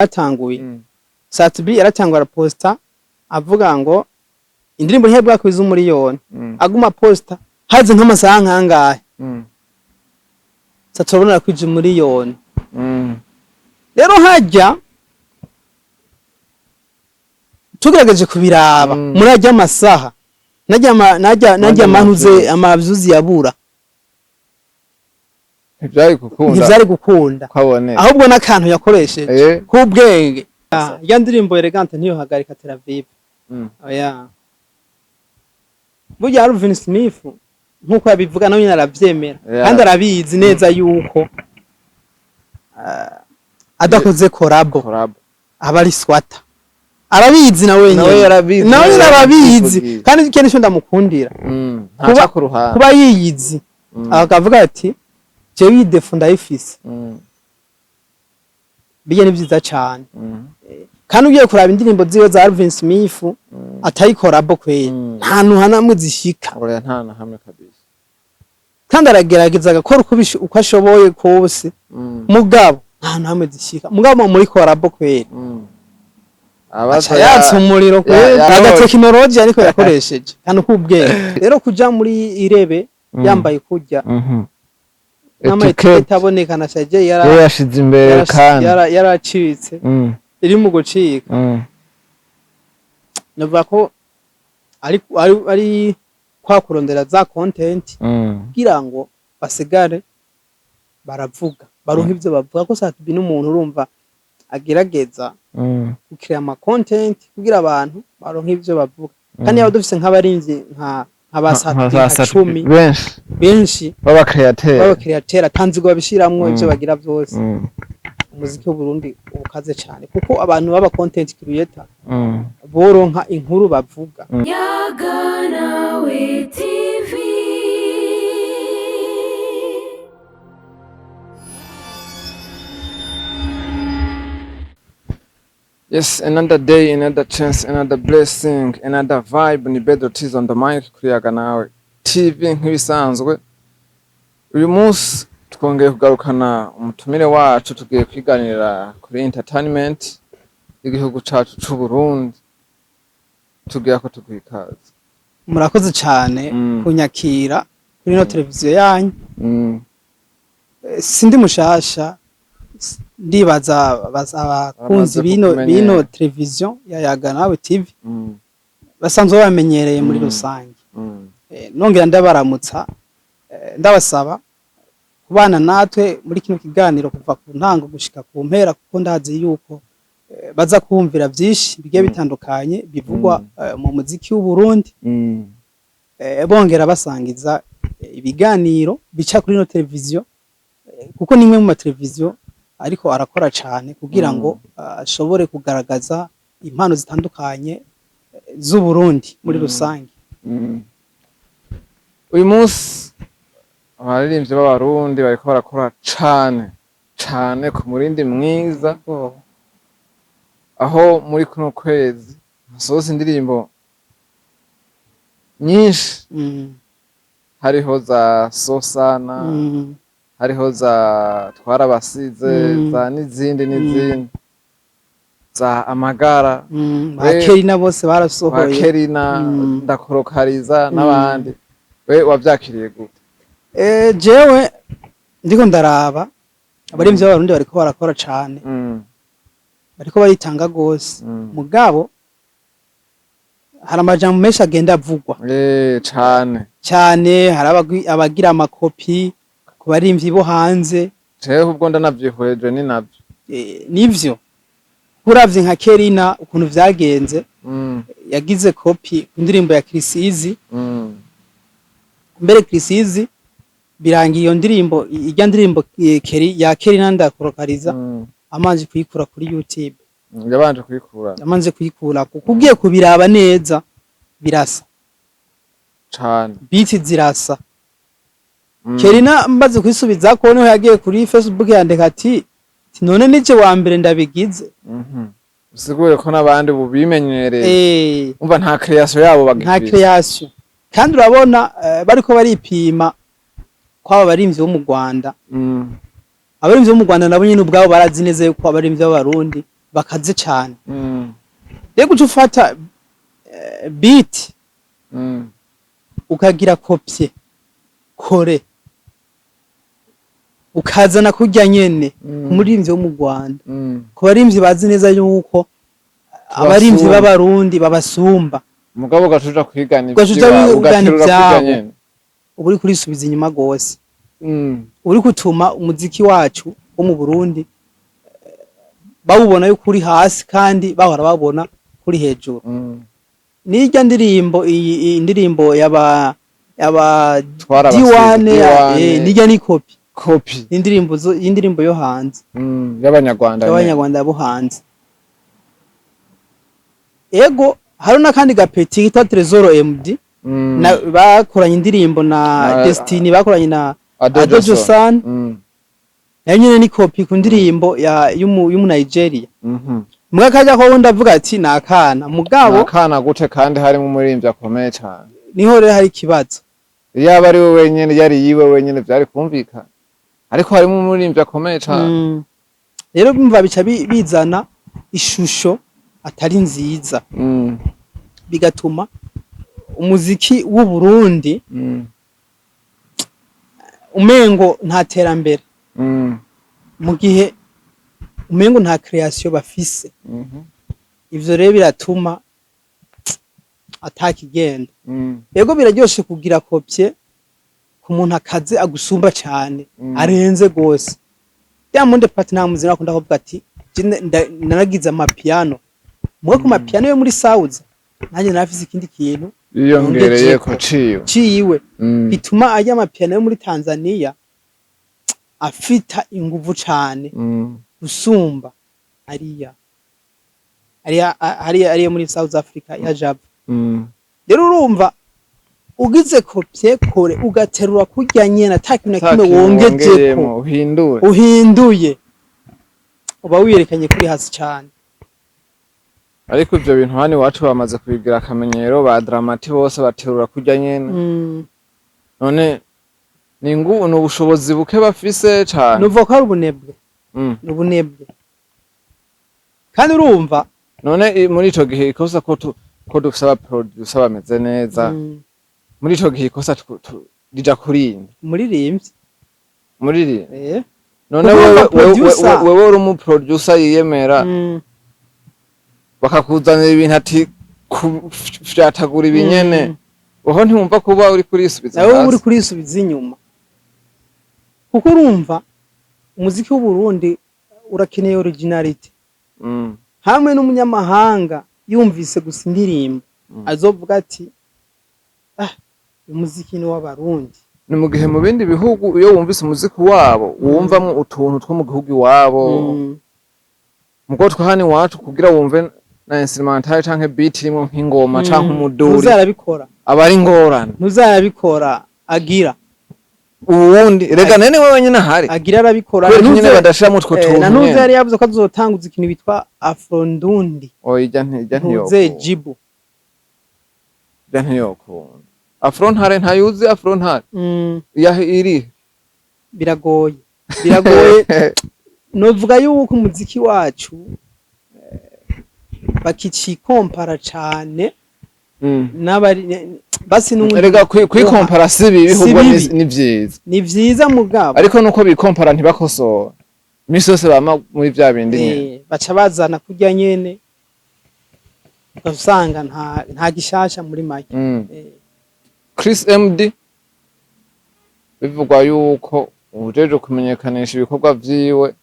Yatanguye Sat-B yaratanguye araposta avuga ngo indirimbo ntiyabwakwiza umuriyoni, aguma posta haze nk'amasaha nkangahe, turabona yakwije umuriyoni. Rero hajya tugerageje kubiraba muri ajya amasaha najya najya amanuze ama views. Ama views yabura. Ntivyari gukunda. Ntivyari gukunda. Kwaboneka. Ahubwo n'akantu yakoresheje k'ubwenge. Ya ndirimbo Elegante ntiyohagarika Tel Aviv. Oya, burya Alvin Smith nkuko yabivuga nawe nyine aravyemera kandi arabizi neza yuko adakoze collabo Collabo. aba ari swata, arabizi na wenyine. Nawe yarabizi, nawe nyine nawe arabizi. yarabyivugiye. Kandi ikintu nico ndamukundira, Ntaca ku ruhande. Kuba yiyizi, akavuga ati jewe iyi défaut ndayifise. Bijya ni vyiza cane. Kandi ugiye kuraba indirimbo ziwe za Alvin Smith atari collabo kweri, nta hantu hanamwe zishika. Oya, nta na hamwe kabisa. Kandi aragerageza agakora uko ashoboye kose, mugabo nta hantu hamwe zishika. Mugabo muri collabo kweri aca yatsa umuriro kweri. Agatekinoloji ariko yakoresheje kandi k'ubwenge rero kuja muri irebe yambaye kurya n'ama Étiquette. étiquette aboneka na shaje yara Yari yashize imbere kandi yaracitse, iri mu gucika. Navuga ko ari kwa kurondera za content kugira ngo basigare baravuga, baronke ivyo bavuga ko Sat-B n'umuntu urumva agerageza gukira ama content kugira abantu baronke ivyo bavuga. Kandi yaba dufise nk'abarinzi nka ba Sat-B nka 10 benshi benshi b'aba créateur, b'aba créateur atanzi ngo babishiramwo ivyo bagira vyose, umuziki w'Uburundi ubukaze cyane, kuko abantu baba content creator boronka inkuru bavuga. Yaga Nawe TV. Yes, another day, another chance, another blessing, another vibe. Ni Bedro T's on the mic kuri Yaga Nawe TV nk'ibisanzwe. Uyu munsi twongeye kugarukana umutumire wacu, tugiye kwiganira kuri entertainment y'igihugu cacu c'u Burundi. Tugira ko tuguha ikaze. Murakoze cyane kunyakira kuri ino televiziyo yanyu. Sindi mushasha, ndibaza abakunzi Bamaze bino kukumenyera. bino televiziyo ya Yaga Nawe TV basanzwe bamenyereye muri rusange. Nongera ndabaramutsa, ndabasaba kubana natwe muri kino kiganiro kuva ku ntango gushika ku mpera, kuko ndazi yuko baza kumvira byinshi bigiye bitandukanye bivugwa mu muziki w'u Burundi. Bongera basangiza ibiganiro bica kuri ino televiziyo, kuko ni imwe mu mateleviziyo ariko arakora cyane kugira ngo ashobore kugaragaza impano zitandukanye z'u Burundi muri rusange. Uyu munsi abaririmbyi b'Abarundi bariko barakora cane cane ku murindi mwiza, aho muri kuno kwezi hasohotse indirimbo nyinshi, hariho za Sosana, hariho za Twarabasize, za n'izindi n'izindi, za Amagara. Ba Kerina bose ba barasohoye. Kerina, Ndakorokariza n'abandi. We wavyakiriye gute? Jewe ndiko ndaraba abaririmbyi b'Abarundi bariko barakora cane, bariko baritanga gose, mugabo hari amajambo menshi agenda avugwa. Cane. Cyane. Hari abagira amakopi ku barimvyi bo hanze. Jewe ubwo ndanavyihweje ni navyo. Nivyo, uravye nka Kerina ukuntu vyagenze, yagize kopi ku ndirimbo ya Chris Easy. Mbere Chris Easy birangiye iyo ndirimbo, irya ndirimbo Keri ya Kerina Ndakorokariza, amanje kuyikura kuri YouTube. Yabanje kuyikura. Yamanje kuyikura kuko ugiye kubiraba neza birasa. Cane. Beat zirasa. Kerina mbaze kwisubiza ko niho yagiye kuri Facebook yandika ati none nije wa mbere ndabigize. Usigure ko n'abandi bubimenyereye. Umva, nta création yabo nta bagifise. Création. Kandi urabona bariko baripima kwaba barimvyi bo mu Rwanda. Abarimvyi bo mu Rwanda nabo nyene ubwabo barazi neza yuko abarimvyi b'Abarundi Bakaze cane. Rero uca ufata beat, ukagira copier coller, ukazana kurya nyene ku muririmbyi wo mu Rwanda, ku barimvyi bazi neza yuko abarimvyi Tubasumba. b'Abarundi babasumba. Mugabo ugaca uja kwigana Ugaca uja ivy'iwabo, wigana ugaterura kurya ivyabo. nyene. Uba uri kurisubiza inyuma gose, uri gutuma umuziki wacu wo mu Burundi bawubona yuko uri hasi kandi bahora babona kuri hejuru. Nirya ndirimbo, iyi ndirimbo yaba Twarabasize, D1, D1. Nirya ni copie. Copie. Indirimbo zo indirimbo yo hanze. Y'abanyarwanda nyene. Y'abanyarwanda bo hanze. Ego, hari n'akandi gapeti kitwa Tresor MD, na bakoranye indirimbo na Destiny, bakoranye na Adojo Adojo San. San. Nayo nyene ni copie ku ndirimbo ya y'umu Nigeria. Mbwa kajya ko wundi avuga ati ni akana mugabo. Nakana gute kandi harimo umuririmbyi akomeye cane? Niho rero hari ikibazo. Iyo aba ari we wenyene, yari yiwe wenyene, vyari kumvikana, ariko harimo umuririmbyi akomeye cane. Rero bumva bica bizana ishusho atari nziza, bigatuma umuziki w'u Burundi umengo nta terambere, mu gihe umengo nta création bafise. Ivyo rero biratuma atakigenda. Ego, biraryoshe kugira copier ku muntu akaze agusumba cane, arenze gose. Diamond Platnumz akunda kuvuga ati: "Je naragize amapiano, muga ku mapiano yo muri South nanjye narafise ikindi kintu Yiyongereyeko nongejeko ciwe. Ciwe bituma ajya amapiano yo muri Tanzania afita inguvu cane gusumba ariya muri South Africa ya Java." Rero urumva ugize copier coller, ugaterura kurya nyene ata kintu na Ata kimwe kintu wongejeko, wongeyemo, uhindure, uhinduye, uba wiyerekanye kuri hasi cane. Ariko ivyo bintu hano iwacu bamaze kubigira akamenyero, ba Drama-T bose baterura kurya nyene. None ni ubushobozi buke bafise cane? Nuvuga ko ari ubunebwe. Ni ubunebwe kandi urumva. None muri ico gihe ikosa ko dufise aba producer bameze neza, muri ico gihe ikosa rija kurinde? Umuririmbyi. Muriri none Kuko wewe urumva producer- wewe uri umu producer yiyemera, bakakuzanira ibintu ati kufyatagura ibinyene, oho ntiwumva kuba uri kurisubiza Nawe uri hasi? kurisubiza inyuma, kuko urumva umuziki w'Uburundi urakeneye originality, hamwe n'umunyamahanga yumvise gusa indirimbo azovuga ati: "Ah, uyu muziki ni w'Abarundi." Ni mu gihe mu bindi bihugu iyo wumvise umuziki wabo wumvamwo utuntu two mu gihugu iwabo. Mugo twe hano iwacu, kugira wumve na instrumental canke beat irimwo nk'ingoma canke umuduri, Ntuzarabikora. aba ari ingorane. Ntuzarabikora agira. Uwundi rega nene we wenyene ahari. Agira arabikora. Kubera ko nyene badashiramwo utwo tuntu Na ntuze nyene. yari yavuze ko azotanguza ikintu bitwa Afrondundi. Oya, ijya ijya Ntuze ntiyokunda. Jibu. Ijya ntiyokunda. Afrontare ntayuzi, afrontare ya iri. Biragoye, biragoye. Novuga yuko umuziki wacu bakicikompara cane n'abari basi n'ubundi. Erega kwikompara si bibi, Si ahubwo bibi. ni vyiza. Ni vyiza mugabo. Ariko nuko bikompara ntibakosora, imisi yose bama muri vya bindi nyene. Baca bazana kurya nyene, ugasanga nta gishasha muri make. Chris MD bivugwa yuko uwujejwe kumenyekanisha ibikorwa vyiwe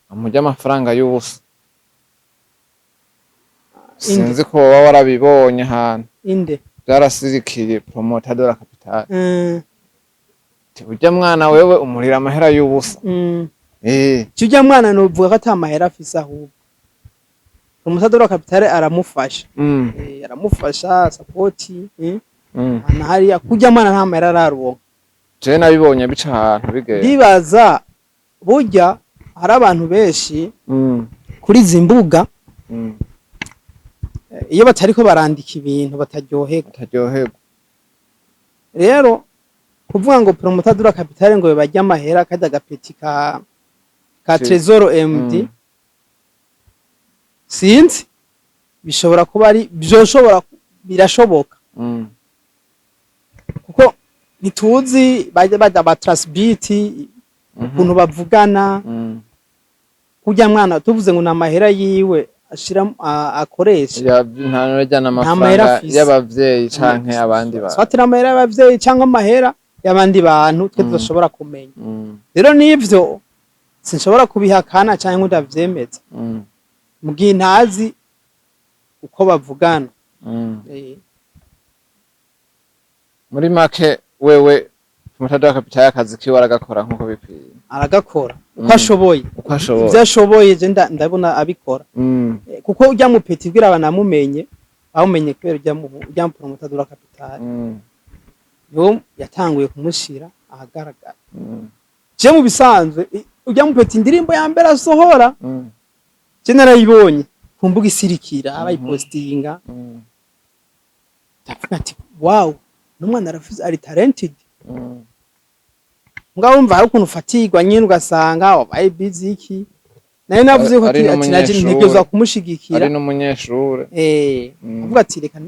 amurya amafaranga y'ubusa. Inde? Sinzi ko woba warabibonye ahantu. Inde? Vyarasirikiye, Promoter de la Capitale. Ati: "Urya mwana wewe umurira amahera y'ubusa." Urya mwana novuga ko ata mahera afise, ahubwo Promoter de la Capitale aramufasha. Aramufasha support. Na hariya kurya mwana nta mahera araronka. Je nabibonye bica ahantu bigenda. Ndibaza burya hari abantu benshi kuri izi mbuga, iyo batariko barandika ibintu bataryoherwa. Bataryoherwa. Rero kuvuga ngo Promoter de la Capitale ngo barya amahera karya gapeti ka Trezor MD. Sinzi, bishobora kuba ari byoshobora, birashoboka, kuko ntituzi bajya ba Trasbeat ukuntu bavugana. Kurya mwana tuvuze ngo ni amahera yiwe ashira akoresha. Nta nurajyana Nta mahera amafaranga afise. y'abavyeyi canke abandi bantu. Swatira amahera y'abavyeyi cyangwa amahera y'abandi bantu twe tudashobora kumenya. Rero n'ivyo sinshobora kubihakana cyangwa ngo ndavyemeza mu gihe ntazi uko bavugana. Muri make, wewe Promoter Capital akazi kiwe aragakora nkuko bikwiye. Aragakora uko ashoboye. Uko ashoboye. Ivyo ashoboye je ndabona abikora. Kuko ujya mu petit bwira banamumenye, bawumenye kubera ujya mu Promoter de la Capital. Yo yatanguye kumushira ahagaragara. Je mu bisanzwe ujya mu petit, indirimbo ya mbere asohora, je narayibonye ku mbuga isirikira, bayipostinga. Ndavuga ati: "Wow, n'umwana aravuze, ari talented." Mugabo wumva hari ukuntu ufatirwa nyine, ugasanga wabaye busy iki. Nayo navuze ko Ari ati naje n'umunyeshure. ntegerezwa kumushigikira. Ari n'umunyeshure. Avuga ati: "Reka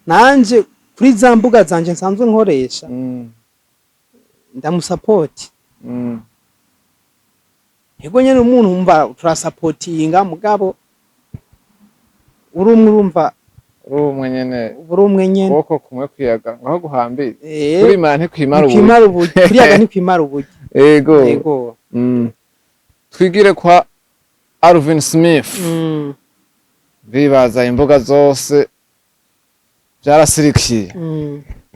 nanje kuri za mbuga zanje nsanzwe nkoresha ndamusapoti." Yego nyene, umuntu wumva turasapotinga, mugabo uri umwe urumva. Uri umwe nyene. Uri umwe nyene. Ukuboko kumwe kwiyaga ngaho guhambira. Kurimara ntikwimara ubugi. Ntikwimara ubugi, kuriyaga ntikwimara ubugi. Ego. Yego. Twigire kwa Alvin Smith. Bibaza imbuga zose byarasirikiye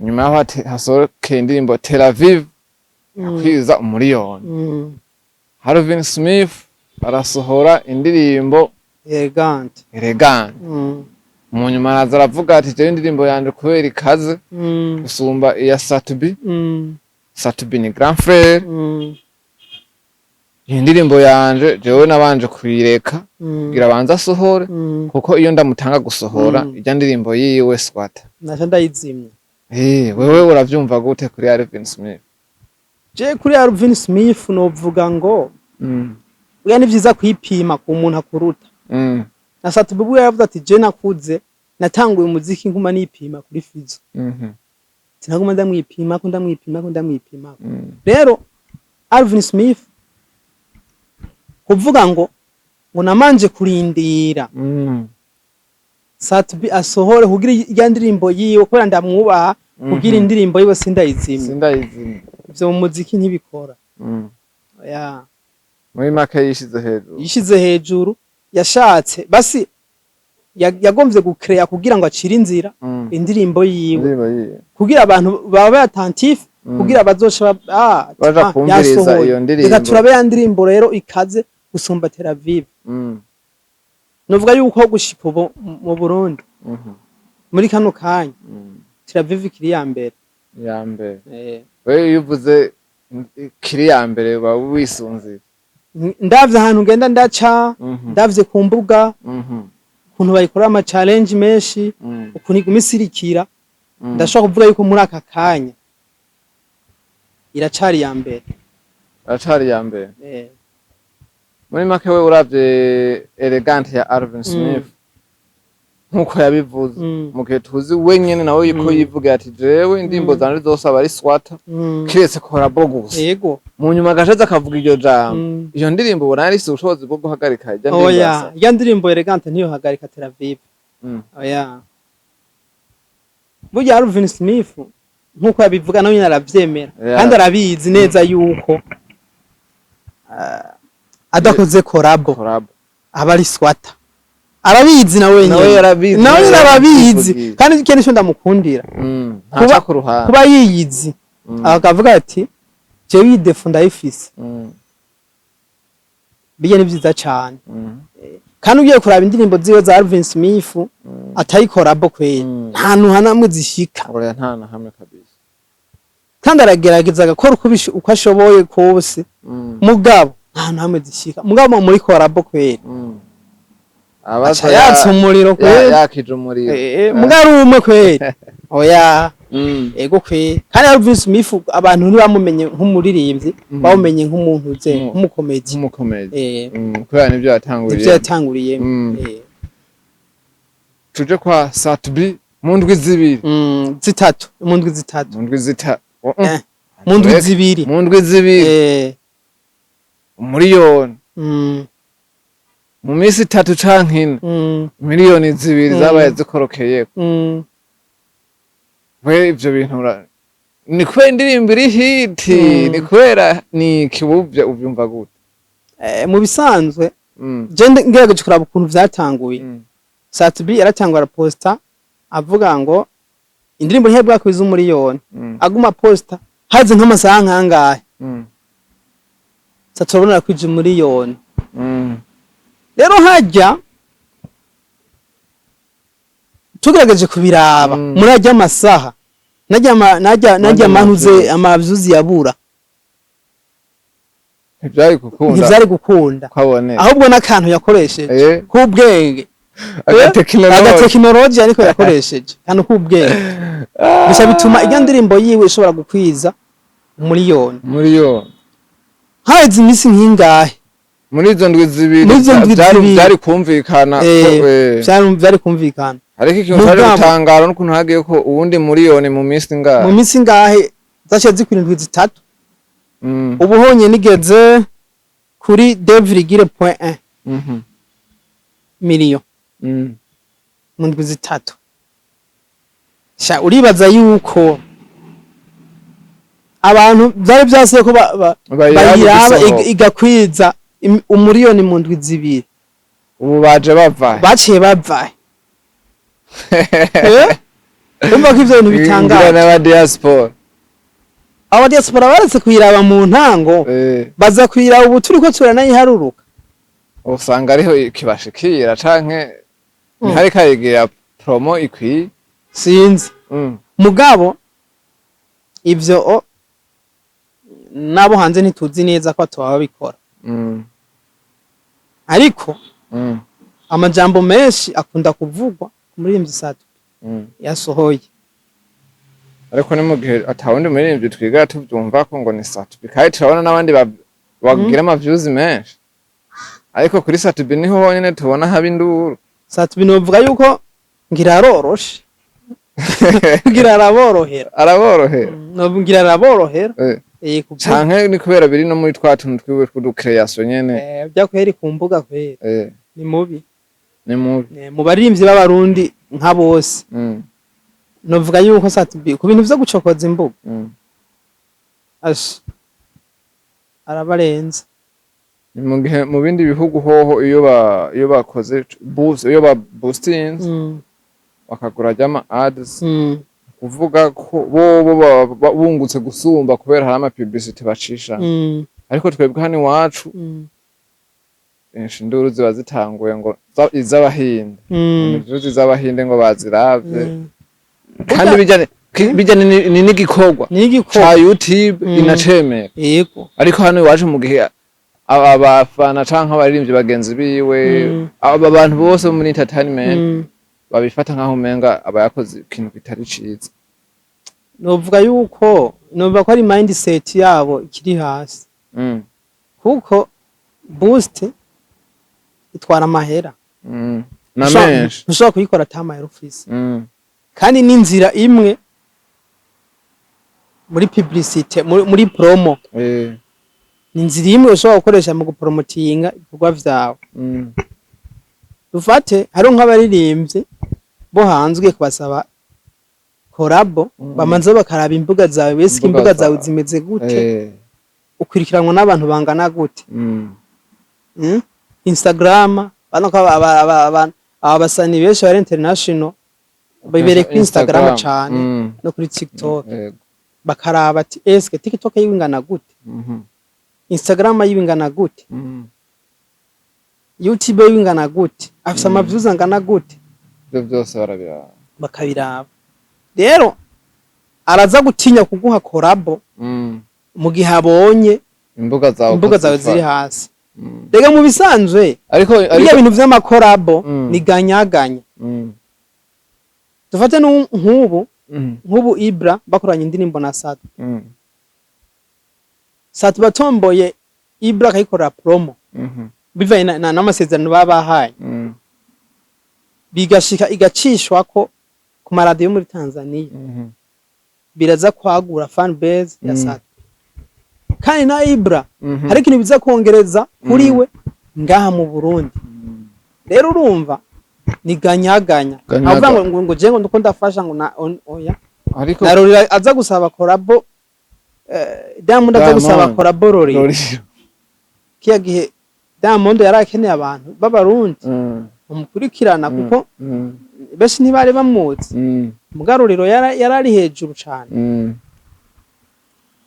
nyuma yaho hasohokeye indirimbo Tel Aviv akwiza 1 miliyoni. Alvin Smith arasohora indirimbo Elegant. Elegant. Mu nyuma araza aravuga ati: "Jewe indirimbo yanje kubera ikaze gusumba iya Sat-B." Sat-B ni grand frère. Iyi ndirimbo yanje jewe nabanje kuyireka kugira abanze asohore, kuko iyo ndamutanga gusohora ijya ndirimbo yiwe swata Naca ndayizimya. Wewe uravyumva gute kuri Alvin Smith? Je kuri Alvin Smith novuga ngo burya ni vyiza kwipima ku muntu akuruta. Na Sat-B yavuze ati: "Je nakuze, natanguye umuziki nguma nipima kuri Fizzo." Sinaguma ndamwipima ko ndamwipima ko ndamwipima. Rero Alvin Smith kuvuga ngo namanje kurindira Sat-B asohore kugira irya ndirimbo yiwe, kubera ndamwubaha, kugira indirimbo yiwe sindayizimya. Sindayizimya. Ivyo mu muziki ntibikora. Ya. Muri make yishize hejuru. Yishize hejuru, yashatse basi yagomvye gucrea kugira ngo acire inzira indirimbo yiwe, indirimbo yiwe, kugira abantu babe attentif, kugira bazoca baja kumviriza yasohoye. iyo ndirimbo. Reka turabe ya ndirimbo rero ikaze gusumba Tel Aviv. Novuga yuko gushika ubu mu Burundi, muri kano kanya, Tel Aviv ikiri ya mbere. Ya mbere. Wewe iyo uvuze kiri ya mbere uba wisunze? Ndavye ahantu ngenda ndaca, ndavye ku mbuga ukuntu bayikora ama challenge menshi, ukuntu iguma isirikira, ndashobora kuvuga yuko muri aka kanya iracari ya mbere. Aracari ya mbere. Eh. Muri make, we uravye Elegante ya Alvin Smith nkuko yabivuze, mu gihe tuzi wenyene nawe yuko yivuga ati: "Jewe indirimbo zanje zose aba ari swata kiretse collabo gusa." Mu nyuma agashaza akavuga iryo jambo. Iyo ndirimbo ubona yari ifise ubushobozi bwo guhagarika irya ndirimbo ya Oya. Irya ndirimbo Elegante ntiyohagarika Tel Aviv. Oya, burya Alvin Smith nkuko yabivuga nawe nyine aravyemera, kandi arabizi neza yuko adakoze collabo Collabo. aba ari swata. Arabizi na wenyine. Nawe yarabizi. Nawe nyine arabizi. Yarabyivugiye. Kandi ikintu nico ndamukundira, Ntaca ku ruhande. Kuba yiyizi, akavuga ati: "Jewe iyi défaut ndayifise." Bijya ni vyiza cane. Kandi ugiye kuraba indirimbo ziwe za Alvin Smith atari collabo kweri, nta hantu hanamwe zishika. Oya, nta na hamwe kabisa. Kandi aragerageza agakora uko ashoboye kose, mugabo nta hantu hamwe zishika. Mugabo muri collabo kweri, Abaza aca yatsa umuriro kweri. Yakije umuriro. Mugabo ari umwe kweri, oya. Ego kweri. Kandi Alvin Smith abantu ntibamumenye nk'umuririmbyi, bamumenye nk'umuntu uze nk'umukomedi. Nk'umukomedi. Eh. Kubera nivyo yatanguriye. Nivyo yatanguriye. Tuje kwa Sat-B mu ndwi 2. 3, mu ndwi 3. Mu ndwi 3. Mu ndwi 2. Mu ndwi 2. 1 miliyoni. Mu minsi 3 canke 4, 2 miliyoni zabaye zikorokeyeko. We, ivyo bintu ni kubera indirimbo iri hit? Ni kubera ni ikibuvya? Uvyumva gute? Mu bisanzwe, je ngerageje kuraba ukuntu vyatanguye, Sat-B yaratangwa araposta avuga ngo indirimbo ntiyabwakwiza 1 miliyoni. Aguma posta, haze nk'amasaha nkangahe, sa turabona kwije 1 miliyoni. Rero hajya tugerageje kubiraba, muri ajya amasaha najya najya manuze amavyuzi yabura. Ntivyari gukunda. Ntivyari gukunda. Kwaboneka. Ahubwo n'akantu yakoresheje k'ubwenge. Agatekinoloji. Agatekinoloji, ariko yakoresheje akantu k'ubwenge, gusa bituma irya ndirimbo yiwe ishobora gukwiza 1 miliyoni. 1 miliyoni. Haheze iminsi nk'ingahe? Muri izo ndwi 2. Muri izo ndwi 2. Vyari kumvikana ko, Vyari kumvikana. Ariko ikintu cari Mugabo- gutangara n'ukuntu hagiye ko uwundi miliyoni mu minsi Mu ingahe. minsi ingahe zaciye zikwira indwi 3. Ubu honye nigeze kuri 2,1 miliyo mu ndwi 3. Sha, uribaza yuko abantu vyari vyasiye ko Bayiraba bayiraba igisohoka. Igakwiza 1 miliyoni mu ndwi 2. Ubu baje bava Baciye bava. Urumva ko ivyo bintu ngira bitangaje. N'aba diaspora. Aba diaspora baretse kuyiraba mu ntango, baza kuyiraba ubu turiko turanayiharuruka. Usanga ariho kibashikira canke ntihari kayigira promo ikwiye. Sinzi. Mugabo ivyo nabo hanze ntituzi neza ko batoba babikora, ariko amajambo menshi akunda kuvugwa ku muririmbyi Sat yasohoye. Ariko ni mu gihe atawundi muririmbyi twigara tuvyumva ko ngo ni Sat-B, kandi turabona n'abandi bagira ama views menshi, ariko kuri Sat-B niho honyene tubona haba induru. Sat-B novuga yuko ngira aroroshe, ngira araborohera. Araborohera. Ngira araborohera. Kuvuga Canke ni kubera biri no muri twa tuntu twiwe tw'udu création nyene. Bya kweri, ku mbuga kweri ni mubi. Ni mubi. Mu baririmbyi b'Abarundi nka bose, novuga yuko Sat-B ku bintu vyo gucokoza imbuga, ash, arabarenza. Ni mu gihe mu bindi bihugu hoho iyo bakoze boost, iyo ba boostinze, bakagura ryama ads, kuvuga ko bobo baba bungutse gusumba kubera hari ama publicity bacisha. Ariko twebwe hano iwacu, benshi induru ziba zitanguye ngo iz'Abahinde, views z'Abahinde ngo baziravye. Kandi bijya ni n'igikorwa Ni igikorwa ca YouTube inacemera. Ariko hano iwacu, mu gihe abafana canke abaririmbyi bagenzi biwe, aba bantu bose bo muri entertainment, babifata nkaho umenga aba yakoze ikintu kitari ciza. Novuga yuko, novuga ko ari mindset yabo ikiri hasi, kuko boost itwara amahera. Na menshi. Ntushobora kuyikora ata mahera ufise. Kandi n'inzira imwe muri publicité, muri promo, ni inzira imwe ushobora gukoresha mu gupromotinga ibikorwa vyawe. Dufate hariho nk'abaririmbyi bo hanze, ugiye kubasaba collabo, bamanza bakaraba imbuga zawe wese, Imbuga imbuga zawe zawe. zimeze gute, ukurikiranwa n'abantu bangana gute? Instagram bano ko aba basani benshi bari international bibereye kuri Instagram cane no kuri TikTok. Bakaraba ati: "Eske TikTok yiwe ingana gute? Instagram yiwe ingana gute? YouTube yiwe ingana gute? Afise ama views angana gute?" Ivyo vyose barabiraba. Bakabiraba. Rero araza gutinya kuguha collabo mu gihe abonye imbuga zawe imbuga uko zawe ziri zifata. hasi. Rega mu bisanzwe, ariko biriya ariko bintu vy'ama collabo ni ganyaganya. Dufate nk'ubu, nk'ubu Ibra bakoranye indirimbo na Sat, Sat batomboye Ibra akayikorera promo, bivanye n'amasezerano baba bahaye. Bigashika igacishwa ko ku maradiyo muri Tanzania, biraza kwagura fan base ya Sat-B, kandi na Ibra hari ikintu biza kongereza kuri we ngaha mu Burundi. Rero urumva ni ganyaganya. Ganyaga. Avuga ngo je ngo ndiko ndafasha ngo na oya. Ariko Na Rorira aza gusaba collabo, Diamond aza gusaba Diamond. collabo Rorira. Roriro. Kiya gihe Diamond yari akeneye abantu b'Abarundi bamukurikirana, kuko benshi ntibari bamuzi. Mugaruriro yari ari hejuru cane.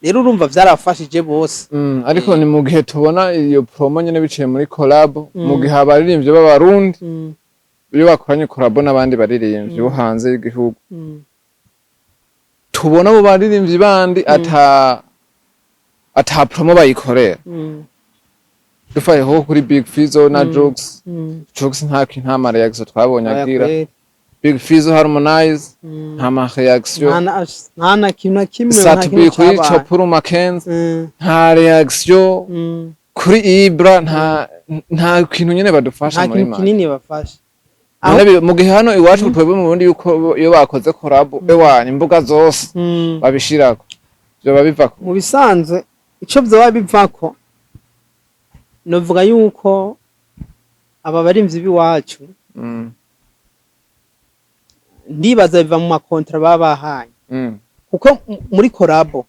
Rero urumva vyarafashije bose. Ariko ni mu gihe tubona iyo promo nyene biciye muri collab, mu gihe abaririmbyi b'Abarundi iyo bakoranye collabo n'abandi baririmbyi bo hanze y'igihugu, tubona abo baririmbyi bandi ata promo bayikorera. Dufayeho kuri Big Fizzo na Jux. Jux nta ma reaction twabonye Oya agira. Kweri. Big Fizzo, Harmonize, nta ma reaction. Nta na kimwe na kimwe, nta Sat-B kimwe kuri cabaye. Chopuru Mackenzie, nta reaction. Kuri Ibra nta kintu nyene badufasha Nta muri kintu make. kinini bafasha. None mu gihe hano iwacu twebwe mu Burundi yuko iyo bakoze collabo, ewa imbuga zose babishirako, vyoba bivako? Mu bisanzwe ico vyoba bivako, novuga yuko aba barimvyi b'iwacu, ndibaza biva mu makontra baba bahanye, kuko muri collabo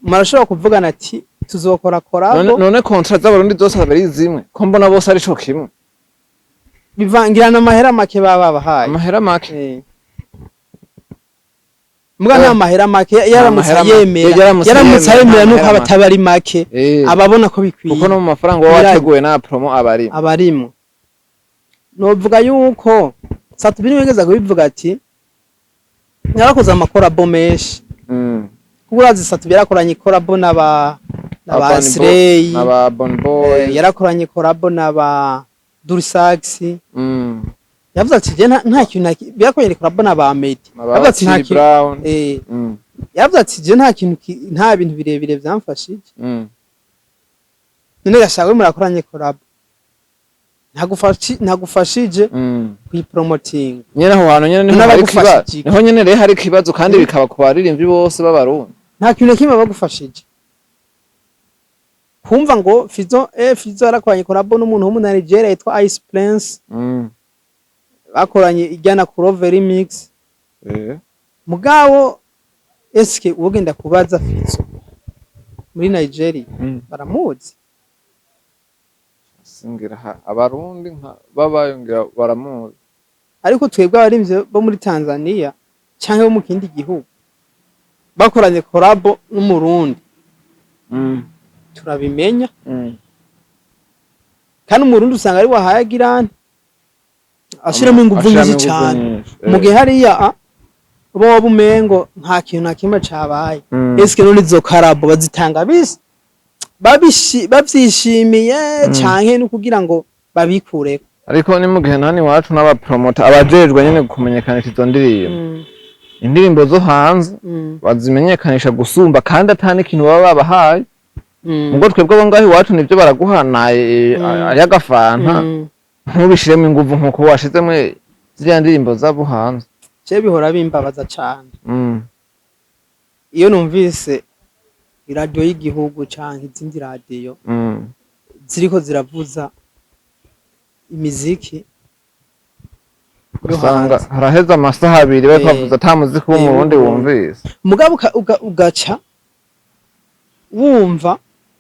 murashobora kuvugana ati tuzokora collabo. None contrat z'Abarundi zose aba ari zimwe, ko mbona bose ari co kimwe? Bivangirana amahera make baba babahaye. Amahera make. Muga nta mahera make yaramutse Mahera make. yemera. Yaramutse yaramutse yemera, yemera nta nuko mahera aba make. ataba ari make, ababona ko bikwiye. Kuko no mu mafaranga waba wateguye na promo aba ari Abarimo. Novuga yuko Sat-B wigeze kubivuga ati yarakoze amacollabo menshi, kuko urazi Sat-B yarakoranye collabo n'aba Urban Slay, n'aba Bon Boy. Yarakoranye collabo n'aba Durisax. Yavuze ati je nta kintu yarakoranye collabo n'aba Meddy. N'aba Yavuze ati nta Chili kintu Brown. Yavuze ati je nta kintu nta bintu birebire vyamfashije. None gashaka we murakoranye collabo, ntagufashije kuyipromotinga. Nyene aho hantu nyene niho hari N'abagufasha ikibazo. iki? Niho nyene rero hari ikibazo, kandi bikaba ku baririmbyi bose b'Abarundi. Nta kintu na kimwe bagufashije. Kumva ngo Fizo yarakoranye collabo n'umuntu wo muri Nigeria yitwa Ice Prince, bakoranye ijyana ku Love Remix. Mugabo eske wogenda kubaza Fizo muri Nigeria, baramuzi? Singira Abarundi nka babayo ngira baramuzi. Ariko twebwe abarimvyi bo muri Tanzania canke bo mu kindi gihugu bakoranye collabo n'Umurundi, turabimenya. Kandi Umurundi usanga ari wahayagirane ashiramo inguvu Ashiramo nyinshi inguvu cane, nyinshi, mu gihe hariya bo bumengo nta kintu na kimwe cabaye. Eske none izo collabo bazitanga bisi bavyishimiye canke no kugira ngo babikureko? Ariko ni mu gihe nani iwacu n'abapromota abajejwe nyene kumenyekanisha izo ndirimbo, indirimbo zo hanze bazimenyekanisha gusumba, kandi ata n'ikintu baba babahaye. Ubwo twebwe abo ngaho iwacu nivyo baraguhanaye ay'agafanta, ntubishiremo inguvu nkuko washizemo ziriya ndirimbo z'abo hanze. Je bihora bimbabaza cane iyo numvise iradiyo y'igihugu canke izindi radiyo ziriko ziravuza imiziki yo Usanga hanze. haraheze amasaha 2 bariko bavuza ata muziki w'Umurundi w'Umurundi. wumvise. Mugabo ugaca wumva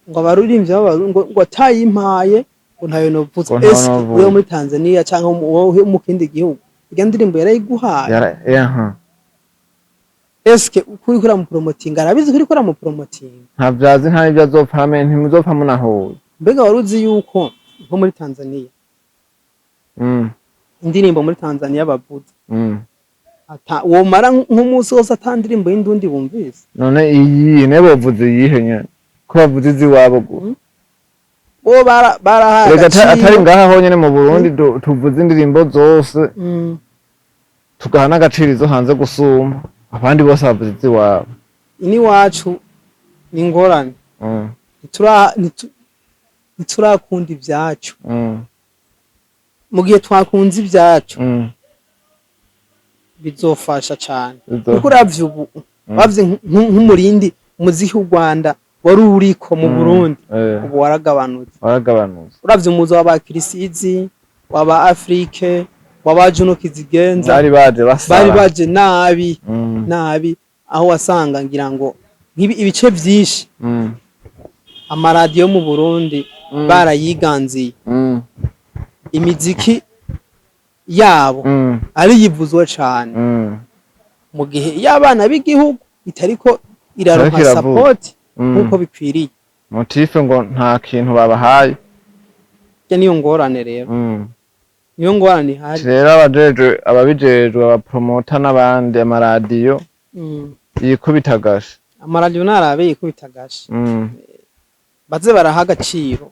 ngo abaririmbyi b'Abarundi ngo atayimpaye ngo ntayo novuza. Ngo ntayo Eske novuza. wewe muri Tanzania canke wowe mu kindi gihugu irya ndirimbo yarayiguhaye? Aha. Eske ukuri kuramupromotinga, arabizi kuri kuramupromotinga? Ntavyazi, nta n'ivyo azopfa amenye, ntimuzopfa munahuye. Mbega wari uzi yuko nko muri Tanzania, indirimbo muri Tanzania bavuza, ata womara nk'umunsi wose ata ndirimbo y'indundi bumvise? None iyi ne bovuze iyihe nyene ko bavuze iziwabo gusa? Bo barahaye Rega atari agaciro. ngaha honyene mu Burundi tuvuze indirimbo zose, tugaha n'agaciro izo hanze gusumba abandi bose bavuze iziwabo. Iniwacu ni ingorane. Ntiturakunda ibyacu. Mu gihe twakunze ibyacu, bizofasha cane, kuko uravye ubu, uravye nk'umurindi umuziki w'u Rwanda wari uriko mu Burundi, ubu waragabanutse. Waragabanutse. Uravye umuzo w'aba Chriss Eazy, w'aba Afrique, w'aba Juno Kizigenza, bari baje basara. Bari baje nabi, nabi, aho wasanga ngira ngo ibice vyinshi amaradiyo mu Burundi barayiganziye, imiziki yabo ariyivuzwa cane, mu gihe iyo abana b'igihugu itariko iraronka Itariko iravuga. support nk'uko bikwiriye. Motife ngo nta kintu babahaye. Iyo niyo ngorane rero, niyo ngorane ihari. Rero abajejwe, ababijejwe, abapromota n'abandi, amaradiyo yikubita agashi. Amaradiyo narabe yikubita agashi, baze baraha agaciro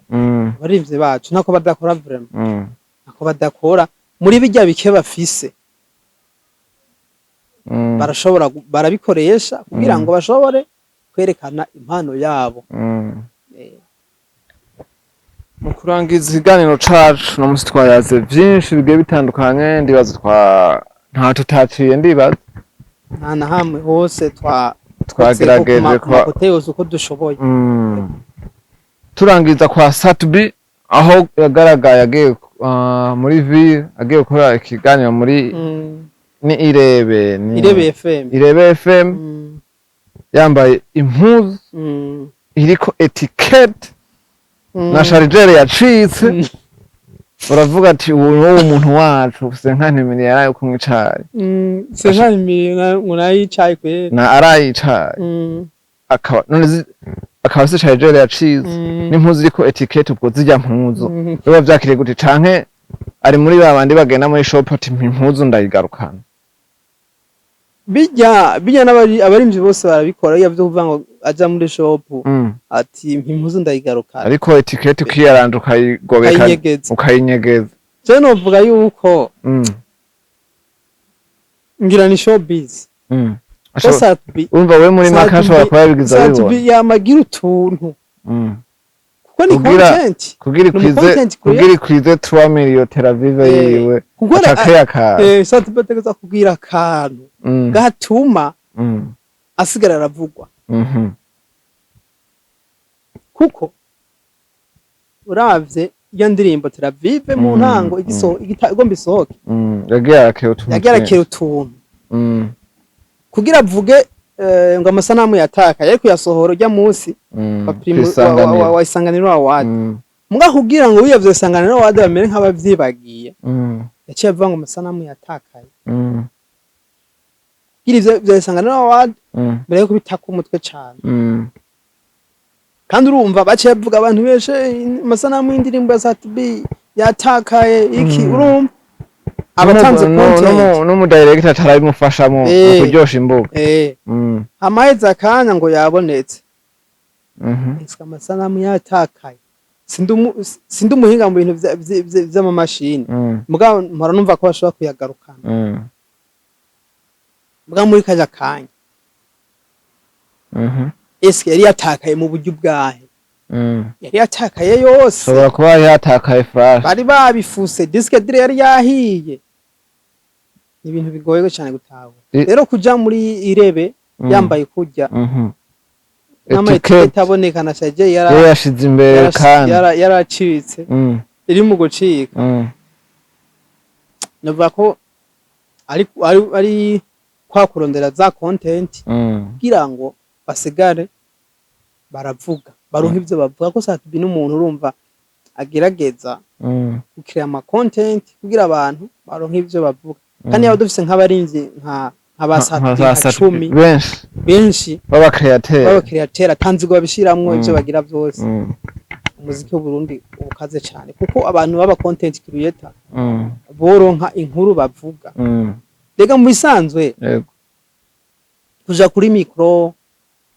abaririmbyi bacu. Ntako badakora vraiment, ntako badakora muri bijya bike bafise. Barashobora barabikoresha kugira ngo bashobore kwerekana impano yabo. Mu kurangiza ikiganiro cacu no musi, twayaze vyinshi bigiye bitandukanye. Ndibaza twa nta tutaciye, ndibaza. Nta na hamwe hose twa Twagerageje. ku ma côté yose uko dushoboye. Turangiza kwa Sat-B, aho yagaragaye agiye muri ville, agiye gukora ikiganiro muri ni Irebe, ni Irebe FM. Irebe FM. Yambaye impuzu iriko étiquette na chargeur yacitse. Uravuga ati ubu ni umuntu wacu 50 millions yaraye kunywa icayi. 50 millions ngo nayicaye kweri. Na arayicaye. Akaba none akaba afise chargeur yacitse n'impuzu iriko étiquette. Ubwo zirya mpuzu biba vyakiriye gute? Canke ari muri ba bandi bagenda muri shop ati mpa impuzu ndayigarukana? Bijya bijya abarimvyi bose barabikora, iyo vyo kuvuga ngo aja muri shop ati mpa impuzu ndayigarukana. Ariko étiquette ukiyaranja, ukayigobeka, ukayinyegeza. Ukayinyegeza. Je novuga yuko ngira ni showbiz. Ko Sat-B Urumva we muri make ashobora kuba yabigize Sat-B abibona. yamagira utuntu kuko ni content. Kugira Ni ikwize content creator. Kugira ikwize 3 million Tel Aviv yiwe, kuko aca akantu. Sat-B ategerezwa kubwira akantu gatuma asigara aravugwa, kuko uravye iyo ndirimbo Tel Aviv mu ntango igomba isohoke, Yagiye arakira utuntu yagiye arakira twinshi. utuntu kugira avuge ngo amasanamu yatakaye, ariko yasohora ujya munsi wa Kw'isanganiro. wa Isanganiro Award. Muga kugira ngo wiyavye Isanganiro Award bamere nk'abavyibagiye, yaciye avuga ngo amasanamu yatakaye, kugira ivyo vya Isanganiro Award mbere yo kubitaka umutwe cane. Kandi urumva baciye bavuga abantu benshi, amasanamu y'indirimbo ya Sat-B yatakaye iki. Urumva abatanze content. N'umudirector atarabimufashamo mu kuryosha imbuga. Amaheze akanya ngo yabonetse. Nsika amasanamu yatakaye. Sindi umuhinga mu bintu vy'amamashini, mugabo mpora numva ko bashobora kuyagarukana. Mugabo muri karya kanya, eske yari yatakaye mu buryo bwahe? Yari yatakaye yose? Ashobora kuba yatakaye flash. Bari babifuse, disque dur yari yahiye. Ni ibintu bigoye cyane gutahura. Rero kuja muri Irebe yambaye kurya n'ama Étiquette. étiquette aboneka na chargeur yara Yari yashize imbere kandi yaracitse, iri mu gucika. Navuga ko ari kwa kurondera za content kugira ngo basigare baravuga, baronke ivyo bavuga, ko Sat-B n'umuntu urumva agerageza gukira ama content kugira abantu baronke ivyo bavuga. Kandi yaba dufise nk'abarimvyi nka ba Sat-B nka nka Sat-B 10 benshi, benshi b'aba créateur, b'aba créateur atanzigo babishiramwo ivyo bagira vyose, umuziki w'Uburundi ubukaze cane, kuko abantu baba content creator boronka inkuru bavuga. Rega mu bisanzwe, kuja kuri micro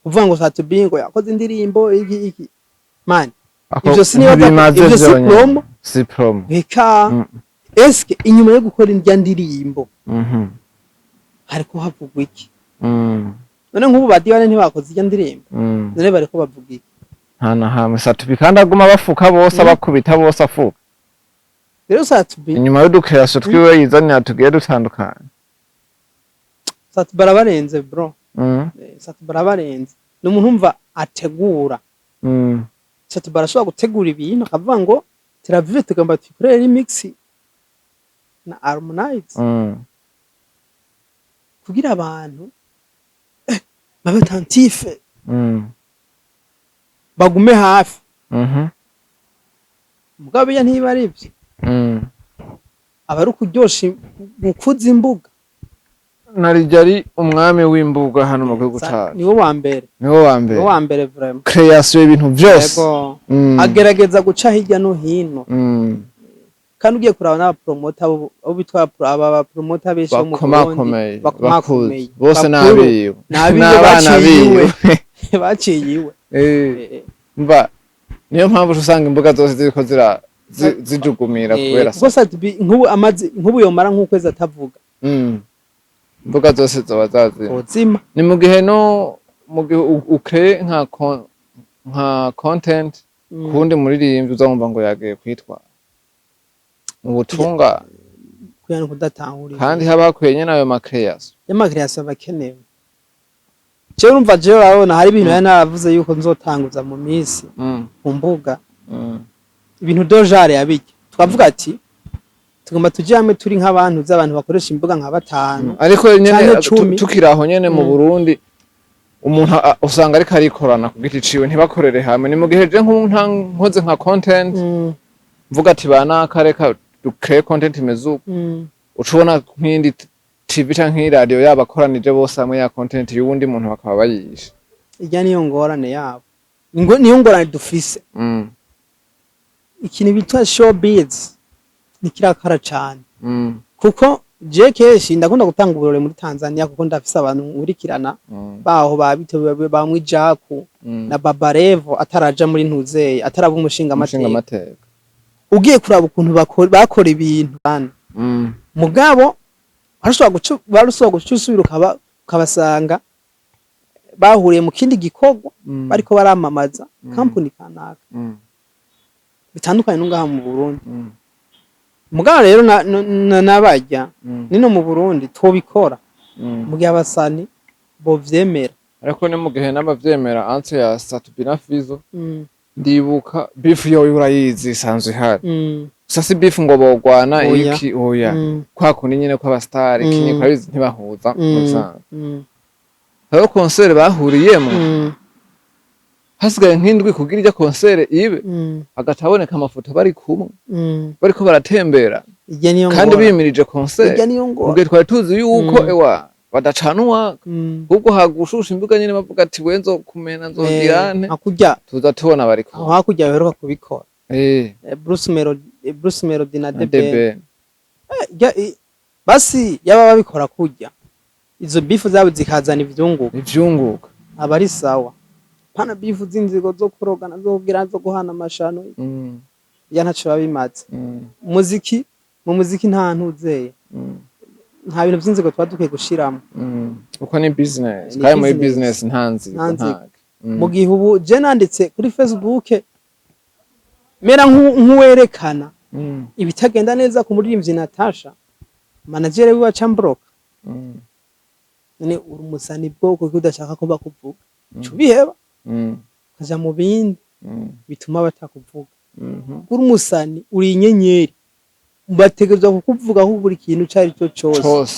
kuvuga ngo Sat-B ngo yakoze indirimbo iki iki, man, ivyo sinibaza ntibimaze ivyo si vyonyene. promo. Si promo. Reka, eske inyuma yo gukora indya ndirimbo hariko havugwa iki? None nk'ubu ba D-One ntibakoze irya ndirimbo? None bariko bavuga iki? Nta na hamwe. Sat-B kandi aguma bafuka bose, abakubita bose afuka. Rero Sat-B, Inyuma y'udukeraso twiwe yizanira tugiye dutandukanye. Sat-B arabarenze, bro. Sat-B arabarenze, ni umuntu umva ategura. Sat-B arashobora gutegura ibintu akavuga ngo Tel Aviv tugomba tuyikorere remix na Harmonize kugira abantu babe attentif, bagume hafi. Mugabo iyo ntiba ari ibyo, aba ari ukuryosha, gukuza imbuga. Narijya ari umwami w'imbuga hano mu gihugu cacu. Niwe wa mbere. Niwe wa mbere. Niwe wa mbere vraiment. Création y'ibintu vyose. Yego. Agerageza guca hirya no hino. Kandi ugiye kuraba n'abapromota abo bitwa aba bapromota benshi bo mu Burundi bakomakomeye, bakomakomeye, bakuze bose. Bakuru. N'abiwe. N'abiwe. N'abana Baciye iwe. biwe. Baciye iwe. Mva niyo mpamvu usanga imbuga zose ziriko zijugumira kubera Kuko Sat-B nk'ubu amaze, nk'ubu yomara nk'ukwezi atavuga, Imbuga zose zoba zazima. Ozima. Ni mu gihe no mu gihe ukreye nka content kuwundi muririmbyi, uzumva ngo yagiye kwitwara mu butunga. Kuya no kudatahura. Kandi haba hakwiye nyene ayo ma création. Y'ama création aba akenewe. Jewe urumva, jewe urabona hari ibintu nari naravuze yuko nzotanguza mu minsi ku mbuga, ibintu dojare yabijya, twavuga ati tugomba tuje hamwe turi nk'abantu z'abantu bakoresha imbuga nka batanu Ariko nyene canke 10. Tukiri aho nyene mu Burundi, umuntu usanga ariko arikorana ku giti ciwe, ntibakorere hamwe. Ni mu gihe je nk'ubu nkoze nka content, mvuga ati banaka reka dukreye content imeze uku, uca ubona nk'iyindi TV canke nk'iradiyo yabakoranije bose hamwe, ya content y'uwundi muntu bakaba bayishe. Irya niyo ngorane yabo. Niyo ngorane dufise. Ikintu bita showbiz ntikirakara cane, kuko je kenshi ndakunda gutanga uburore muri Tanzania, kuko ndafise abantu nkurikirana baho babito bamwe Jaku na Baba Levo ataraja muri ntuzeye, ataraba umushinga amateka. Umushingamateka. Ugiye kuraba ukuntu bakora ibintu bana, mugabo barashobora guca usubira ukabasanga bahuriye mu kindi gikorwa, bariko baramamaza kampuni kanaka, bitandukanye n'ungaha mu Burundi. Mugabo rero n'abarya nino mu Burundi tobikora mu gihe abasani bovyemera. Ariko ni mu gihe n'abavyemera entre ya Sat-B na Fizzo, ndibuka beef yoyo urayizi isanzwe ihari. Gusa si beef ngo bogwana. Oya. Iki oya, kwa kundi nyene kw'abastari kinye kurabizi ntibahuza mu bisanzwe. Hariho concert bahuriyemwo, hasigaye nk'indwi kugira irya concert ibe, hagaca haboneka amafoto bari kumwe, bariko baratembera. Irya niyo Kandi ngorane. bimirije concert. Irya niyo Mu ngorane. gihe twari tuzi yuko ewa badacana uwaka, ahubwo hagushusha imbuga nyene bavuga ati we nzokumena, nzogira nte. Hakurya. Tuza tubona bari Aho kumwe. hakurya baheruka kubikora. Bruce Melody na Na The Ben. The Ben. Basi yaba babikora kurya, izo beef zabo zikazana ivyunguka. Ivyunguka. Aba ari sawa, pana beef z'inzigo zo kurogana, zo kugira, zo guhana amashano, ya ntaco biba bimaze. Umuziki, mu muziki nta ntuzeye, nta bintu vy'inzigo tuba dukwiye gushiramo. Kuko ni business. Ni Kandi muri business. business nta nzigo. Nta nzigo. Ntake. Mu gihe ubu je nanditse kuri Facebook mera nk'uwerekana ibitagenda neza ku muririmbyi Natasha, manager wiwe aca ambloka. None uri umusani bwoko ko udashaka ko bakuvuga, uca ubiheba, ukaja mu bindi bituma batakuvuga. Uri umusani, uri inyenyeri, bategerezwa kukuvugaho buri kintu ico ari cyo cose. Cose,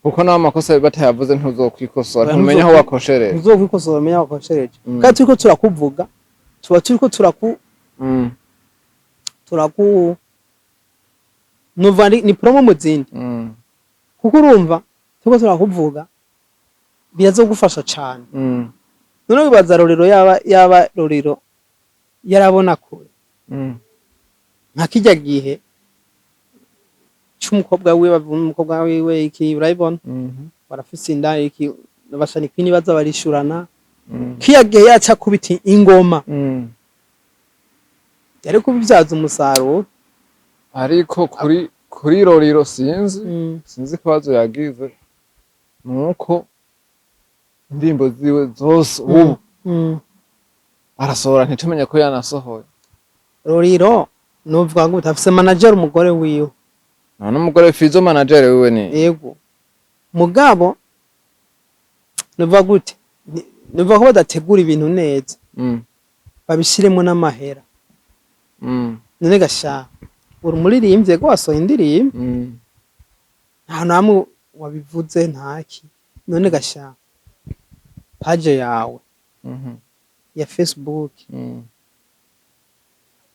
kuko nawe amakosa batayavuze ntuzokwikosora. Oya, ntumenya aho wakoshereje. Ntuzokwikosora, umenya wakoshereje. Kandi turiko turakuvuga, tuba turiko turaku nuva ni promo mu zindi, kuko urumva turiko turakuvuga birazogufasha cane. None wibaza Rorero yaba Rorero yarabona kure, nka kirya gihe c'umukobwa wiwe, bavuga umukobwa wiwe iki, urabibona, barafise inda iki, bashani kwini baza barishurana, kiya gihe yaca kubita ingoma, yari kubibyaza umusaruro. Ariko kuri Roriro sinzi, sinzi ikibazo yagize, nuko indirimbo ziwe zose ubu arasohora ntitumenye ko yanasohoye. Roriro Nuvuga ngo afise manager, umugore wiwe. None umugore Fizo manager wiwe ni? Yego, mugabo nuvuga gute? Nuvuga ko badategura ibintu neza, babishiremo n'amahera. None gasha, uri umuririmbyi ko wasohoye indirimbo, nta namwe wabivuze, ntaki. None gasha, page yawe ya Facebook,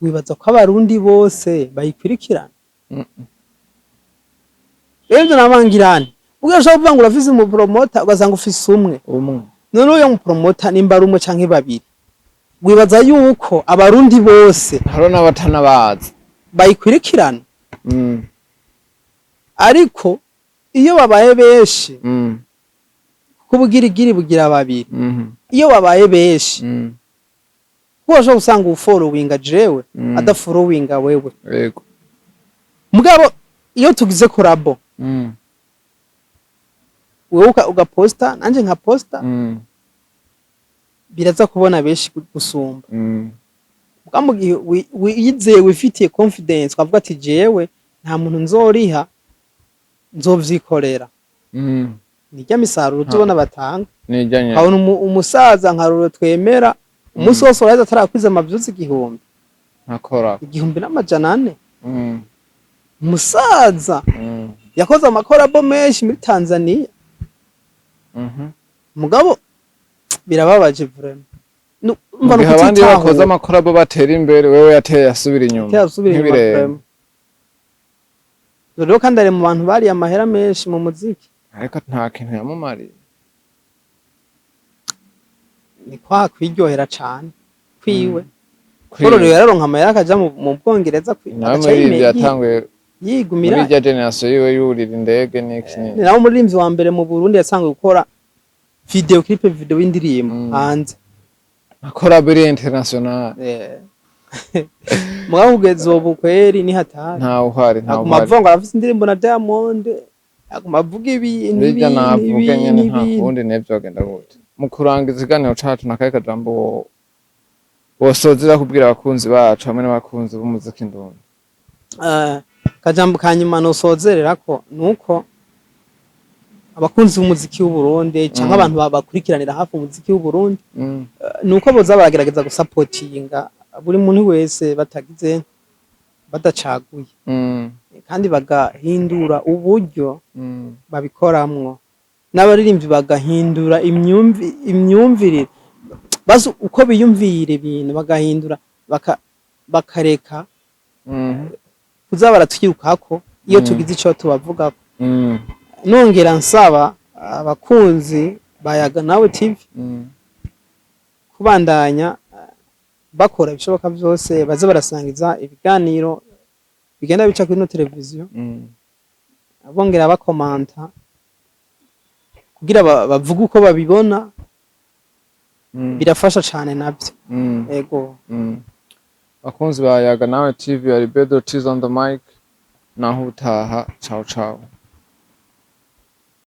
wibaza ko Abarundi bose bayikurikirana? Rero ivyo nabangirane ubwo ushobora kuvuga ngo urafise umupromota, ugasanga ufise umwe. Umwe. None uyo mupromota, nimba ari umwe canke babiri, wibaza yuko Abarundi bose Hariho n'abatanabazi. bayikurikirana? Ariko iyo babaye benshi, kuko ubugirigiri bugira babiri, iyo babaye benshi, kuko urashobora gusanga uwufollowinga jewe adafollowinga wewe. Mugabo iyo tugize collabo, wewe ugaposta, nanje nkaposta, biraza kubona benshi gusumba. Muga mu gihe wiyizeye, wifitiye confidence, ukavuga ati: "Jewe nta muntu nzoriha, nzovyikorera," nirya misaruro tubona batanga. Nijyanye. Ukabona umusaza nka Ruro twemera, umunsi wose uraheza atarakwiza amavyuzi 1000, Ntakora. 1400. Umusaza yakoze amacollabo menshi muri Tanzania. Mugabo birababaje vraiment. Mu Umva, gihe abandi bakoze nukutitahura. amacollabo batera imbere, wewe yateye asubira inyuma. Yasubira inyuma. Nk'ibirenge. Vraiment. Rero kandi ari mu bantu bariye amahera menshi mu muziki. Ariko nta kintu yamumariye. Ni kwa kwiryohera cane kwiwe. Paul rero yararonka amahera akaja mu Bwongereza Nawe agaca muri ivyo yatanguye yigumira. Muri irya generation yiwe yurira indege n'iki. Ni nawe umuririmbyi wa mbere mu Burundi yasanzwe gukora video clip, video y'indirimbo hanze. Akora biri international. Mugabo kugeza ubu kweri ni hatari. Ntawe uhari, ntawe Aguma uhari. avuga ngo arafise indirimbo na Diamond, aguma avuga ibintu Bijya ibintu navuge ibintu nyene nta ibintu. kundi nevyogenda gute. Mu kurangiza ikiganiro cacu, nakahe kajambo wosozera kubwira abakunzi bacu hamwe n'abakunzi b'umuziki ndundi? Kajambo ka nyuma nosozererako nuko abakunzi b'umuziki w'Uburundi canke abantu bakurikiranira hafi umuziki w'Uburundi, nuko boza baragerageza gusapotinga buri muntu wese batagize, badacaguye, kandi bagahindura uburyo babikoramwo, n'abaririmbyi bagahindura imyumvirire, basi uko biyumvira ibintu bagahindura, bakareka kuza baratwirukako iyo tugize ico tubavugako. Nongera nsaba abakunzi ba Yaga Nawe TV kubandanya bakora ibishoboka byose, baze barasangiza ibiganiro bigenda bica kuri ino televiziyo, bongera bakomanta kugira bavuge uko babibona. Birafasha cane navyo. Ego. Bakunzi ba Yaga Nawe TV, ari Bedro T's on the mic. Naho utaha, ciao ciao.